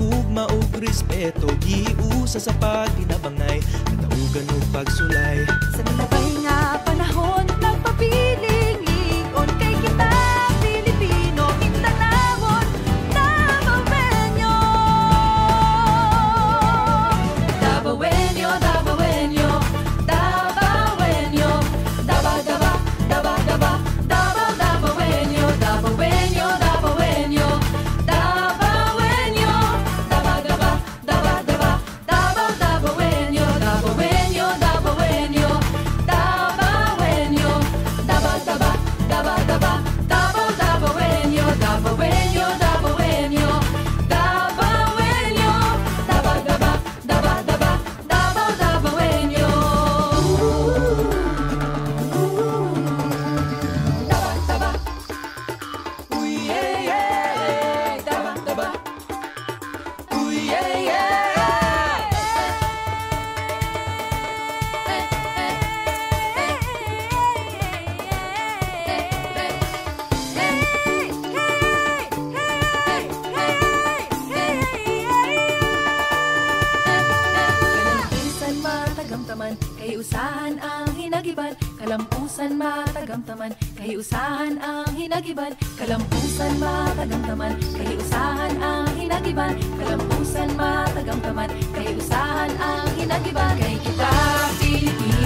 gugma ug respeto, giusa sa pagtinabangay, kataugan ug pagsulay. Sa milabay nga panahon, nagpabiling lig-on kay kita Pilipino, Mindanawon, Dabawenyo. Dabawenyo, Dabawenyo, Dabawenyo, Daba, Daba, Daba, Daba, Daba, Dabawenyo, Dabawenyo, Dabawenyo, Dabawenyo, Daba, Daba, Daba, Daba, Daba, Dabawenyo, Dabawenyo, Dabawenyo, Dabawenyo, Daba, Daba, Daba, Daba, Daba, Dabawenyo, Dabawenyo, Dabawenyo, Dabawenyo, Daba, Daba, Daba, Daba, Daba, Dabawenyo. Daba, daba. Uy, yeah, daba, daba. Uy, yeah. Kalampusan matagamtaman, kahiusahan ang hinagiban. Kalampusan matagamtaman, kahiusahan ang hinagiban. Kalampusan matagamtaman, kahiusahan ang hinagiban. Kalampusan matagamtaman, kahiusahan ang hinagiban. Kay kita Pilipino.